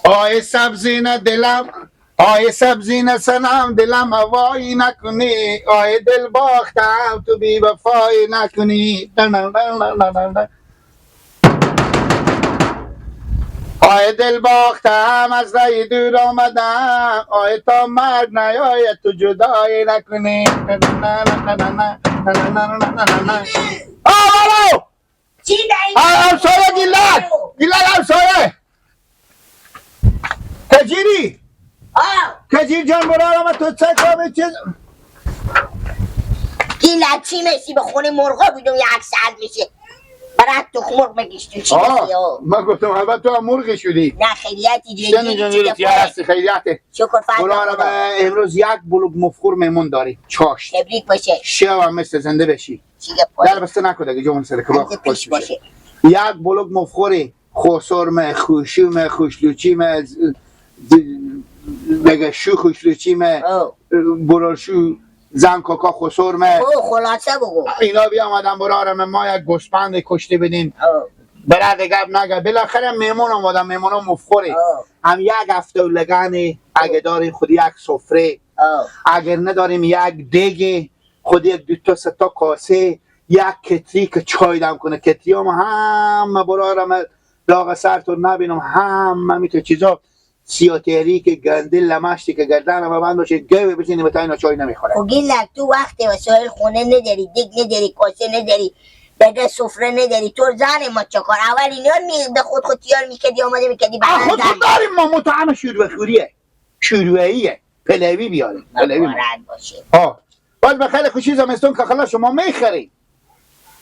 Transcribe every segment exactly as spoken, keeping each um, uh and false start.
آی سبزینه دلم، آی سبزینه صنم، دلم هوایی نکنی، آی دل باختم تو بی‌وفایی نکنی. آی دل باختم از رای دور آمدم، آی تا مرگ نیاید تو جدایی نکنی. آه، بابا! چی داری؟ آه، همسایه گیلک! گیلک همسایه! کجیری! آه! کجیر جان، برارم تو چه کاری چیز؟ گیلک چی می‌شی؟ به خونه مرغا بودم یک ساعت می‌شه. برات تخم مرغ بگیشتو چی آه، می‌شی؟ آه. من گفتم اول تو هم مرغ شدی. نه، خیریتی جدی. شنو جان، چی جان، گفتی؟ هستی خیریته. شکر فضل برارم خدا. امروز یک بلوک مفخور مهمون داری. چاشت. تبریک باشه. شو هم مثل زنده بشی. چی گپ باشه؟ در بسته نکو دیگه، جوان سر کباب. از پیش خوش باشه. باشه. یک بلوک مفخوری، خسرمه، خوشومه، خوشلوچیمه، ز-، د-، دگه شو خوشلوچیمه، آه. برار شو، زن کاکا خسرمه. خب، خلاصه بگو. اینا بیامدن برارم، ما یک گوسپند کشته بدیم. آه. برای دیگه گپ نگه. بالاخره مهمون آمدن، مهمون ها مفخوره. آه. هم یک هفته و لگنی، اگه داریم خود یک سفره. آه. اگر نداریم یک دیگه، خود یک دو تا سه تا کاسه، یک کتری که چای دم کنه. کتری هم همه برارم، داغ سر تو نبینم، همه می تو چیزا، سیاتری که گندل لمشتی که گردن ما بند باشه، گوه بزنی به تا اینا چای نمیخوره. خب گیلک، تو وقت وسایل خونه نداری، دیگ نداری، کاسه نداری، دگه سفره نداری، تو زن ما چه کار؟ اول اینا می-، به خود خود تیار می‌کردی، آماده می‌کردی، آه، بعداً خود زن. خود داریم ما، متهم شور و خوریه، شورویه. پلوی بیاریم. پلوی. مبارک باشه. آه. باز به خیلی خوشی زمستون که خلاص شما می‌خریم.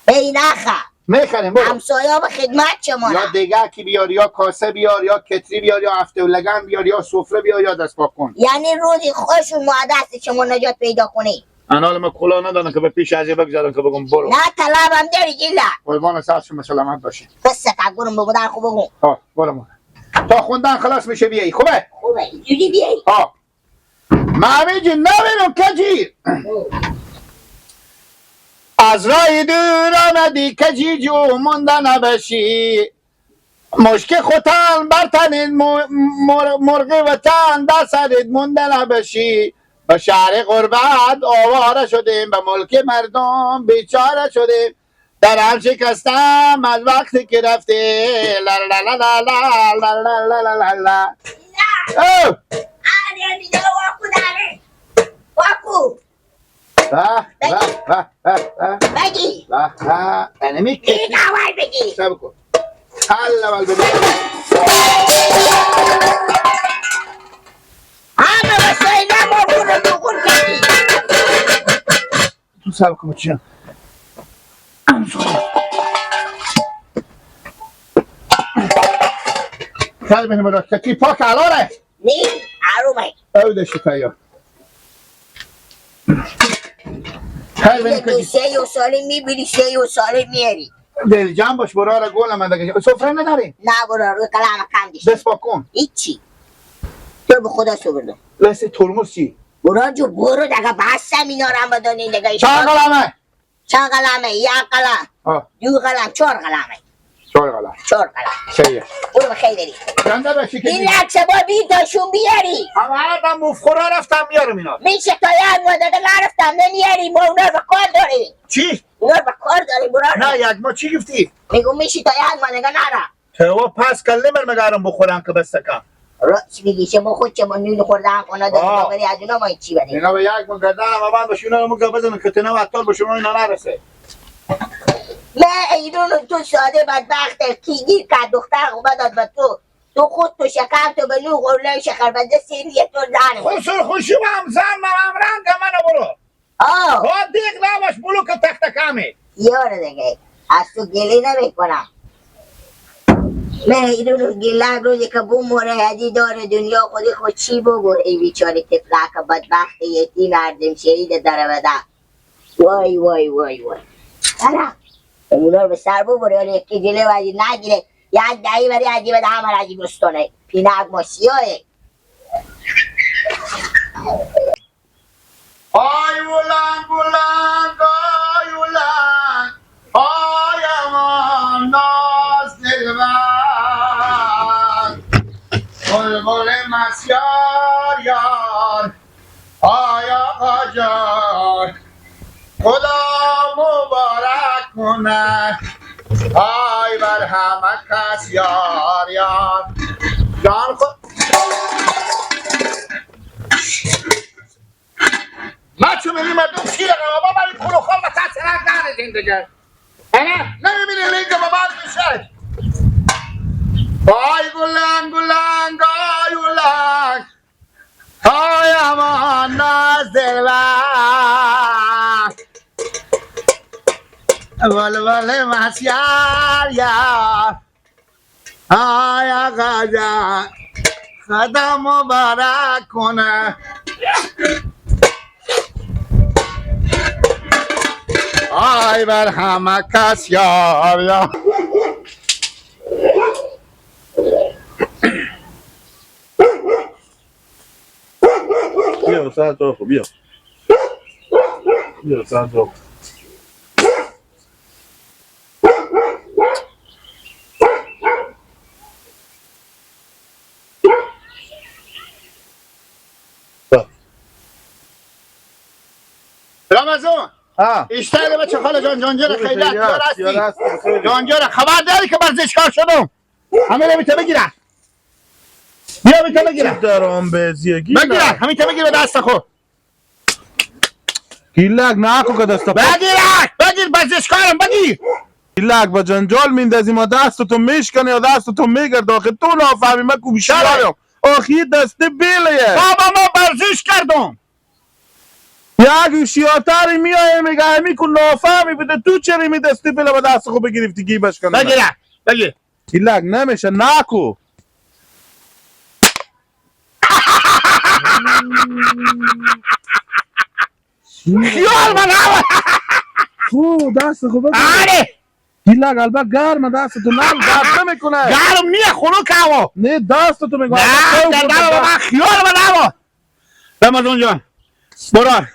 ای نخه. می‌خریم، برو. همسایه به خدمت شما. یا دیگه کی بیار، یا کاسه بیار، یا کتری بیار، یا هفته و لگن بیار، یا سفره بیار، یا دست پاک کن. یعنی روزی خوش و ما دست شما نجات پیدا کنی. انال ما کلا ندارن که به پیش از یه بگذارن که بگم برو. نه، طلب هم داری گیلک. قربان سر شما سلامت باشی. بس تقبرم به مادر خوب بگو. آه، برو ما. تا خوندن خلاص می‌شه بیایی، خوبه؟ خوبه، اینجوری بیایی. آه. من همیجی نمیرم کجی. از رای دور آمدی کجی جو مونده نبشی. مشک خوتان برتنید م-، مر-، مرغ وطن در سرید مونده نبشی. به شهر غربت آواره شدیم، به ملک مردم بیچاره شدیم. درم شکستم از وقتی که رفتی. لا لا لا لا لا، لا لا لا لا لا. او! آره، بیده واکو داره. واکو. به، به، به، به، به. بگی. به، به. انمی که این اول بگی. صبر کن. حل اول بگی. همه وسایل ما برو دور کردی. تو صبر کن بچه‌جان. خیلی بینی برا کتی پاک الاره. نی، آرومه. او ده شکایا. خیلی بینی یه کتی. سه یو سالی می‌بینی، سه یو سالی میاری. دل جمع باش، برار گل من دیگه. سفره نداری؟ نه برار، روی کلم کم دیش. دست پاک کن. هیچی. تو به خدا صبر دار. لسه ترمز چی؟ برار جو برو دیگه، بس هم اینا رو هم بدانی دیگه. چند قلمه؟ چند قلمه؟ یک قلم. آه. دو قلم، چهار قلمه. چهار قلم. چهار قلم. صحیحه. برو بخیر داری. گنده بشی که این بی- عکس با بی تا شون بیاری. اما هر دم مفخورا رفتم میارم اینا. می‌شه تا یک ماه دیگه نرفتم نمیاری، ما اونا رو به کار داریم. چی؟ اونا رو به کار داریم، برار. نه، یک ماه چی گفتی؟ می‌گم می‌شه تا یک ماه دیگه نرم. تو پس کله مر مگرم بخورم که بس کم. راست می‌گی، شما خود شما نون خوردن کنه داریم، آه. بری از اونا ما چی بریم؟ اینا به یک ماه گردن ما بند باشه، اونا رو مگه بزنن که تنه و اتار به شما اینا نرسه. من ایرون تو ساده بدبخت کی گیر کرد، دختر خوبه داد به تو. تو خود تو شکم تو به نو غرله شکر بنده سیری تو زنه. خسر خوشی با هم زن من هم رنگ منه برو. آه. ها، دیگ نباش، بلوک تخت کمه. یار دیگه. از تو گله نمی‌کنم. من ایرون گله روزی که بمره، هدی دار دنیا خودی خود چی ببر؟ ای بیچاره طفلک بدبخت یتیم، هر دم شهید داره بده. وای، وای، وای، وای. نه، نه. اونا رو به سر ببر، یعنی یکی گله ولی نگیره. یک دهی ولی عجیبه ده همه را عجیب استانه. پینک ما سیاهه. آی اولنگ، اولنگ، آی اولنگ، آی امان ناز دلبر. گل مسیار یار، آی آقا جان، خدا مبارک کنه، آی بر همه کس یار یار. جان خود ما چه می‌بینیم مردم چی دارن؟ بابا، این کلوخان و تحت سرک داره زندگی. اه، نمی‌بینی لنگ بابا می‌شه. آی گلنگ، گلنگ، آی گلنگ. آی امان ناز دلبر. بلبل مسیار یار. آی آقا جان، خدا مبارک کنه. آی بر همه کس یار یار. بیا، ساعت تو، بیا. بیا، ساعت تو. رمضان. ها. اشتر بچه خاله جان، جان جان خیلی خیلی احتیار هست، هستی. احتیار هست، خیلی. جان جان خبر داری که ورزشکار شدم. همین رو می‌تونه بگیره. بیا می‌تونه بگیره. چی دارم به زیگی؟ بگیره، همین تو بگیره دست خود. گیلک نکو که دست پا. بگیر، بگیر، ورزشکارم، بگیر. گیلک با جنجال میندازی، ما دست تو میشکنی یا دست تو میگرد. آخه تو نافهمی، من کو بیشتر آیم. آخه یه دسته بیله یه. بابا، ما ورزش کردم. یک هوشیارتری میایه میگه همی کو نافهمی بوده، تو چرا می دسته بیله با دست خود بگرفتی گی بشکنی؟ بگیر، بگیر. گیلک نمیشه، نکو. خیال من هم. تو دست خو بگیر. آره. گیلک البته گرم دست تو نل درد نمی‌کنه. گرم نیه، خنک هوا. نه، دست تو می‌گم. نه، البته تو دردم بابا، خیال من هوا. رمضان جان، برار،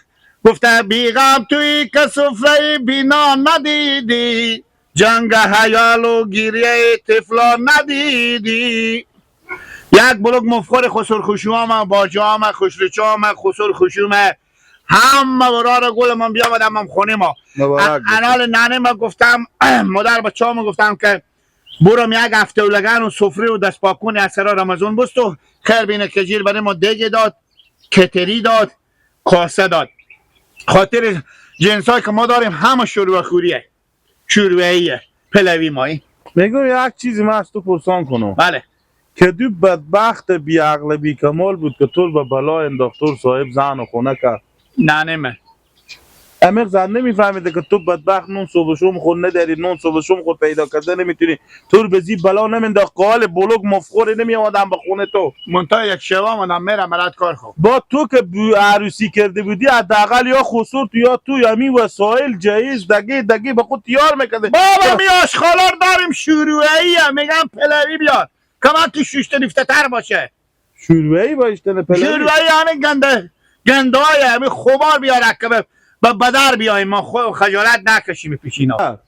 گفته: «بی‌غم تویی که سفرهٔ بینا ندیدی، جنگ حیال و گریهٔ طفلا ندیدی.» یک بلوک مفخور خسر خشوام، باجام، خسرو چام، خسر خشوم، همه برار گل من بیامد، همم خونه ما. مبارک ا-، بشه. انال ننه ما گفتم، مادر بچه‌ها ما گفتم که برم یک هفته و لگن و سفره و دست پاک کنی از سرا رمضان بستو. خیر بینه کجیر برای ما دیگه داد، کتری داد، کاسه داد. خاطر جنسایی که ما داریم همه شوربه خوریه، شوربه‌ایه، پلوی مایی. می‌گم یک چیزی من از تو پرسان کنم. بله. که دو بدبخت بی‌عقل بی‌کمال بود که تو رو به بلا انداخت، تو رو صاحب زن و خونه کرد. نه، نه من. امیق زن نمی‌فهمیده که تو بدبخت نون صبح شوم خود نداری، نون صبح شوم خود پیدا کرده نمی‌تونی، تو رو به زی بلا نمینداخت، قال بلوک مفخوری نمی‌آمدن به خونه تو. منتها یک شبه آمدن می‌رم برات کار خو. با تو که بو-، عروسی کرده بودی، حداقل یا خسرت یا تو یا می وسایل جهیز دگه دگه به خود تیار می‌کرده. بابا، می آشغالار داریم شوروه‌ایه، می‌گم پلوی بیار. کمکی شوشته ریفته تر باشه. شوروه‌ای با اشتن پلوی. شوروه‌ای همین گنده، گنده‌های همین خوبار بیاره که به، به بدر بیاییم، ما خو-، خجالت نکشیم پیش اینا. ها.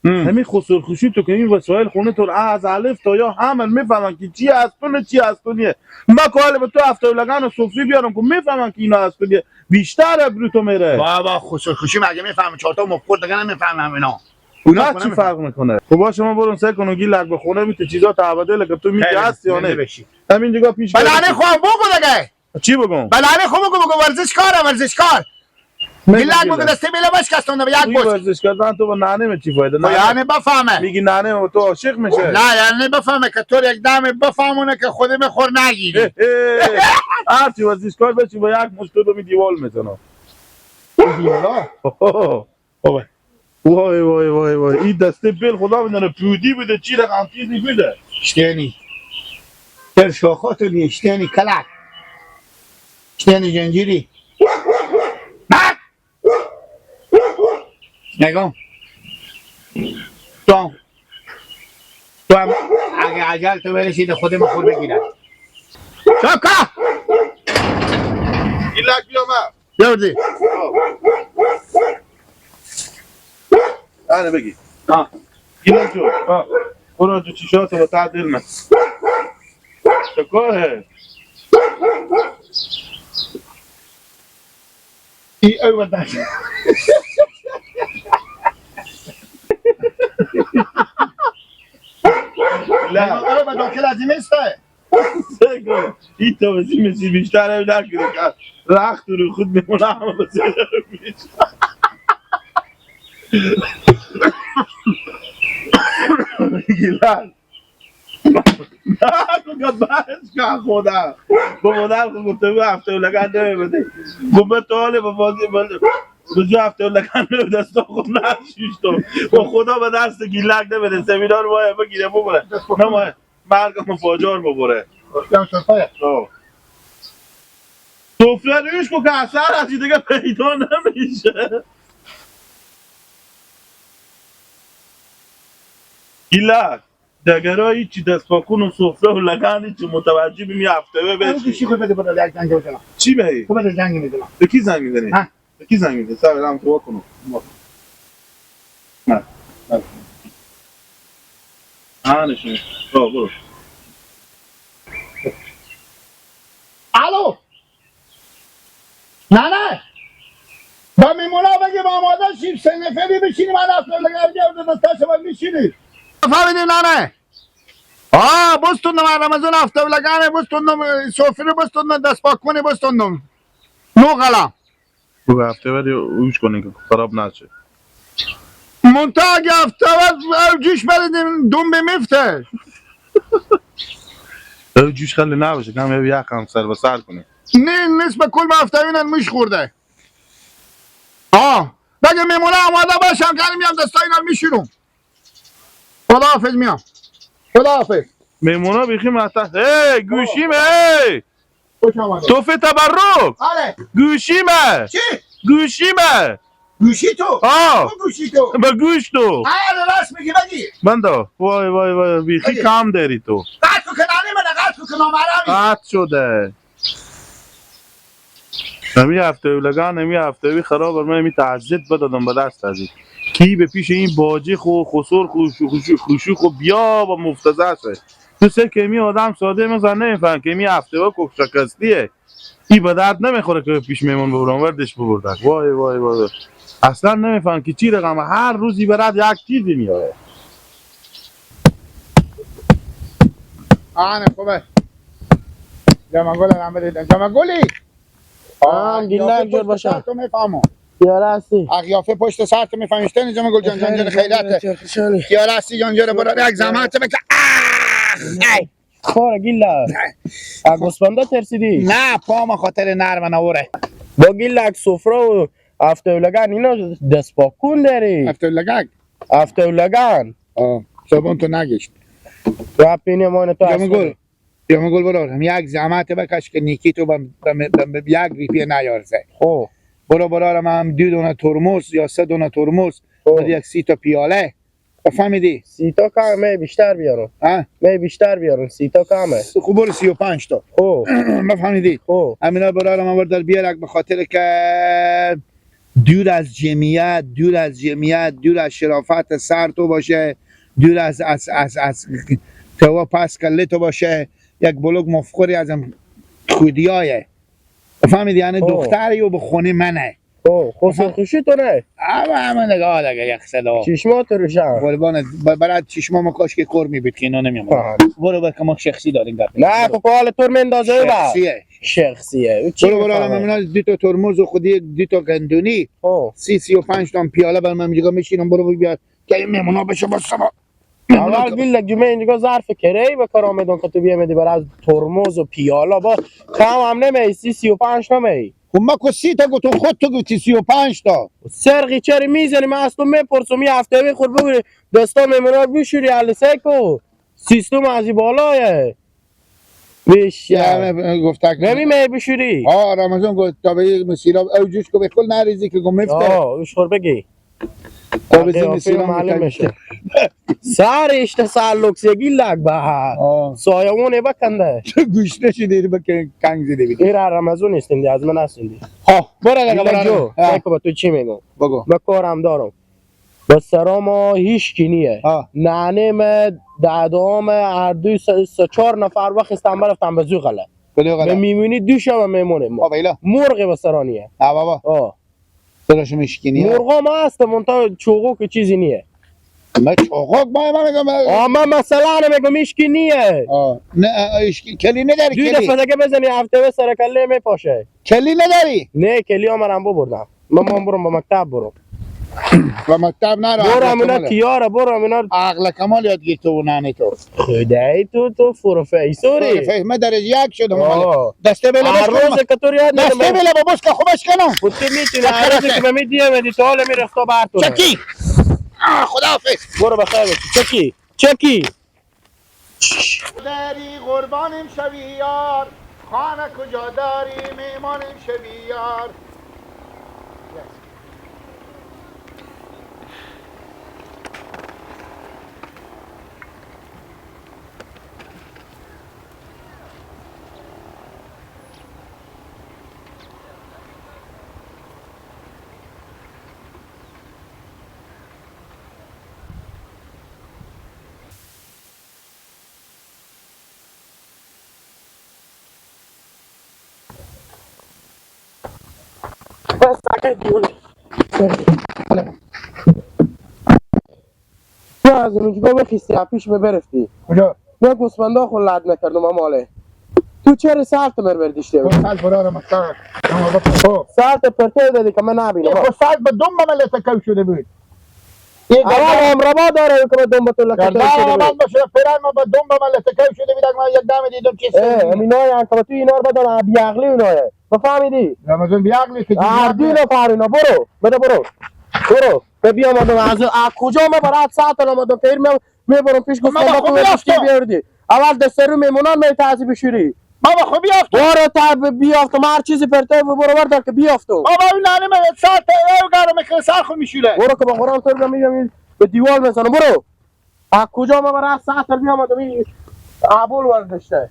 هم. همین خسر خوشی تو که این وسایل خونه تو رو از الف تا یا همه می‌فهمن که چی از تو نه، چی از تو نیه. ما که حالا به تو هفته لگن و صوفی بیارم که می‌فهمن که اینا از تو نیه. بیشتر ابرو تو میره. بابا، خسر خوشی مگه می‌فهمه؟ چهار تا مفخور دیگه نمی‌فهمه اینا. اونا نه، چی فرق می‌کنه؟ خب باشه، ما برون سر کنم گیلک به خونه می‌ته چیزا تعبدل که تو می‌گی خیلی هست یا نه؟ زنده بشی. همین دیگه پیش بله، بریم. خب بگو دیگه. چی بگم؟ بله، خب بگو، بگو ورزشکار، ورزشکار. می‌گی گیلک بگو گیلک. دسته بیله بشکستانه به یک این پشت. ورزش کردن تو با ننه می چی فایده؟ خب ننه یعنی بفهمه. می‌گی ننه تو عاشق می‌شه. نه، یعنی بفهمه که تو یک دم بفهمونه که خودی به خور نگیری. هر چی ورزشکار بشی با یک مشت تو به می دیوال می‌زنه. بسم الله. بابا. وای، وای، وای، وای. این دسته بل خدا بدانه پودی بوده، چی رقم چیزی بوده. اشتینی. تر شاخات و نی، اشتینی کلک. اشتینی جنجیری. نگم. تو هم، تو هم اگه عجل تو برسی، ده خودم خود بگیرم. شاکا! ایلک بیامه. بیا وردی. آنه بگی. ها. گیلک جو. ها. برو جو چیشاتو با تا دل من. تو کار هست. ای او دست. لا. او به داخل از این میسته. سگو. این تو بسی مسی بیشتر هم نکنی که رخت رو خود میمونه همه بسی. گیلان. نه، تو که بس که خدا. به مادر خود گفته بود هفته و لگن نمی‌بده. گفت به تو حاله به بازی بله. به جو هفته و لگن نمی‌بده. دست خود نشوش تو. و خدا به دست گیلک نمی‌ده. سمینار ماه بگیره ببره. نه ماه. مرگ مفاجار ببره. آه. سفره روش کو که اثر از این دیگه پیدا نمیشه. گیلک. دگرا هیچی دست پاکون و سفره و لگن هیچی متوجه بیم یه هفته همون بشی. گوشی خود بده برو، یک زنگ بزنم. چی می‌گی؟ تو بده زنگ می‌زنم. به کی زنگ می‌زنی؟ ها؟ به کی زنگ می‌زنی؟ سر رم تو کنم. نه. نه. آه، نشون. آه، برو. الو. نه، نه. با میمونا بگی با آماده شیم، سه نفری بشینیم، من هفته لگن گرده دستش باید می‌شینی. فهمیدی نه، نه. آه، بستون من رمضان هفته لگنه بستون، سفره بستون، دست پاک کنی بستون. نو غلا. بو هفته بعد اوش کنی که خراب نشه. منتها اگه هفته بعد او جوش بریدیم، دنبه میفته. او جوش خیلی نباشه، کم یه یخ هم سر به سر کنی. نه، نصف کل به هفته اینن موش خورده. آه، بگه میمونه آماده باشم، کنی میام دستا اینن میشورم. خداحافظ میام. خداحافظ. میمونا بیخی مهتر. هی، گوشیم، هی. خوش آمدید. تحفهٔ تبرک. بله. گوشیمه. چی؟ گوشیمه. گوشی تو؟ آه. تو گوشی تو؟ به گوش تو. آه، راست میگی، بگی. بنده. وای، وای، وای، بیخی بگی. کم داری تو. قطع کن، آنی من قطع کن، نامحرمی. قطع شده. همی هفته لگن، همی هفته خراب، من همی تعزیت بدادم به دست ازی. کی به پیش این باجی خو، خسور خو، شو، خو، شو، خو، شو، خو بیا و مفتزه شه. تو سه کمی آدم ساده مثلا نمی‌فهم که می هفته و کوک شکستیه. ای به درد نمیخوره که پیش میمون ببرم، وردش ببردن. وای، وای، وای، وای. اصلاً نمی‌فهم که چی رقمه. هر روزی برات یک چیزی میاره. آنه خوبه. جمع گل هم بده. جمع گلی. آه، آه، گیلک قیافه جور پشت باشه. سر تو می‌فهمم. یاره هستی. آه، قیافه پشت سر تو می‌فهمم. اشتنی جمع گل جان، جان، جان، خیرته. خیرته، خیرته. یاره هستی جان، جان، برو یک زحمت بکن. آه! ای! خوره گیلک. از گوسفندا ترسیدی؟ نه، پا ما خاطر نرم نوره. با گیلک سفره و هفته و لگن اینا دست پاک کن داری. هفته و لگک؟ هفته و لگن. آه، صابون تو نگشت. رب اینه مان تو جمع گل. یا من گل برار، هم یک زحمت بکش که نیکی تو بم، بم، بم، بم یک ریپی نیارزه. خب. برو برار، من هم دو دونه ترمز یا سه دونه ترمز، خب. بعد یک سی تا پیاله. فهمیدی؟ سی تا کمه، بیشتر بیارم. ها؟ می بیشتر بیارم، سی تا کمه. خب برو سی و پنج تا. خب. بفهمیدی؟ خب. همینا برار، من بردار بیارک به خاطر که دور از جمعیت، دور از جمعیت، دور از شرافت سر تو باشه، دور از، از، از، از توا پس کله تو باشه، یک بلوک مفخوری از ام خودیایه. فهمیدی؟ یعنی خب. دختری و به خونه منه. خب، خب، فهم-، سرخوشی تو نه؟ اما همه نگاه لگه یک صدا. چشما تو روشن. قربان، ب-، برات چشما ما کاش که کور می‌بید که اینا نمی‌آمد. آها. برو به که ما شخصی داریم گپ. نه، برو. خب، حال تو رو مندازه با. شخصیه. شخصیه. او چی برو، برو، می‌فهمه؟ من دو تا ترمز و خودی دو تا گندونی. خب. سی، سی و پنج تا هم پیاله بر من میگه میشینم، برو بیار. که این مهمونا بشه با سبا. اول بیل جمعه اینجا ظرف کره‌ای به کار آمدن که تو بیامدی برای از ترمز و پیالا با کم هم نمی سی، سی و پنج نمی. خب ما که سی تا گفتم، خود تو گفتی سی و پنج تا. سرقی چرا می‌زنی؟ من از تو می‌پرسم، یه هفته بی خود بگوری دستا مهمونا بشوری، علی سیکو. سیستم از این بالایه. بیش. یه همه گفتک. نمی می بشوری. ها، رمضان گفت تا به یک مسیرا او جوش کو به کل نریزی که گم مفته. آه، اوش خور بگی. تا به آقای زمین آفرین سیرا معلم می‌کنی. می‌شه. سر اشته سر لوکسگی لگ به. آه. سایوان بکنده. گوشته شدی بکن کنگ زدی بگی. ایره رمضان استندی، از من استندی. ها، برو دیگه، برو جو، دیگه. ها. بگو با تو چی می‌گم؟ بگو. به کارم دارم. به سرا ما هیچ کی نیه. ها. ننه مه، ددا مه، هر دوی سه، سه چار نفر وخستن برفتن به زوغله. به زوغله. به میمونی دو شب میمونیم ما. بابا ایلا. مرغ به سرا نیه. ها بابا. آه. سرا شما هیچ کی نیه. مرغا ما هست، منتها چوغوک چیزی نیه. ما چوغوک ما، ما می‌گم، آه، ما مثلاً می‌گم هیچ کی نیه. آه. نه، آه، هیچ کی، کلی نداری، دوی کلی؟ دفعه دیگه بزنی، هفته به سر کله میپاشه. کلی نداری؟ نه، کلی هم رم ببردم. من، من برم به مکتب برم. به مکتب نرو، برو عقل همینا کمال. تیاره، برو همینا. عقل کمال یاد گیر تو و ننه تو. خدای تو، تو پروفسوری. پروفس-، من درجه یک شدم، آه. مال. دسته بله هر بس روز کن. که تو رو یاد دسته نمی‌دم. بله بس که خوبش کنم. خود تو می‌تونی، هر روزی که به می دیه بدی، تو حال می رفتا بر تو. چکی؟ آه، خداحافظ. برو بخیر باشی. چکی؟ چکی؟ داری قربانیم شوی یار، خانه کجا داری میمانیم شوی یار. بس ساکت دیون. تو از اونجا بخیستی، از پیش می برفتی. کجا؟ نه گوسفندا خو لد نکردم، اماله. تو چرا ساعت مر بردیشتی؟ تو ساعت برار مکتب. خب. ساعت پرتو دادی که من نبینم. خب ساعت به دم ملت کو شده بود. اول عمرآباد داره که به دنبال تو لکه گردن تو شده آباد بود. باشه، پدر ما به دنبال لتکه شده بیدک، ما یک دم دیدم چی اه، شده. همین های هم که تو اینا رو بدن، بیعقلی اینا های. بفهمیدی؟ رمضان بیعقلی که هر جواب دوی می‌ده. نفر اینا، برو، بده برو. برو. که بیا مردم از، از کجا ما برات ساعت الان مردم پیر می-، می‌برم پیش ما گفتم با با تو خود بشتی رفتم. بیاردی. اول دست رو میمونان می تعذیب شوری. بابا، خو بیافت. برو تا ب-، بیافت، ما هر چیزی پر تو برو وردا که بیافتم. بابا، اون نانی من ساعت او گرم که سر خو می‌شوره. برو که با قرآن تو رو می‌گم، این به دیوال می‌زنم. برو. از کجا ما برای ساعت بیام آدمی ابول ورداشته.